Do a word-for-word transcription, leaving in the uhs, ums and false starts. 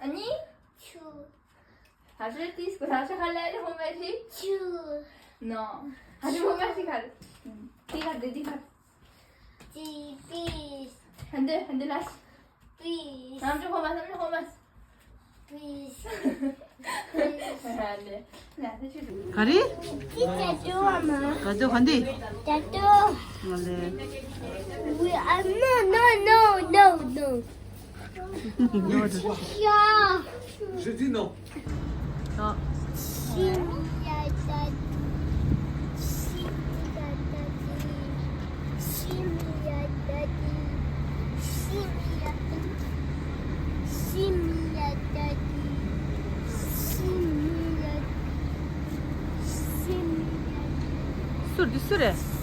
ཨ་ནི། ཆུ། ཧ་ཤེ་ཏིས་ཀོ་ཧ་ཤེ་ཧ་ལེ་རེ་ཧོ་མ་ཤི། ཆུ། ནོ། ཧ་ཤེ་ཧོ་མ་ཤི་ཁར། ཏི་ཁར་དེ་ཏི་ཁར། ཏི་ཏིས། ཧན་དེ་ཧན་དེ་ལ། ཏིས། ནམ་ཅོ་ཧོ་མ་ནམ་ཅོ་ཧོ་མ། ཏིས། ཧ་ལེ། ན་ཧ་ཤེ། ག་རེ། ཏི་ཏ་ཏོ་ཨ་མ། ག་ཏོ་ག་འདི། ཏ་ཏོ། ང་ལེ། We are no, no, no, no, no. Je dis non. Sur, sur.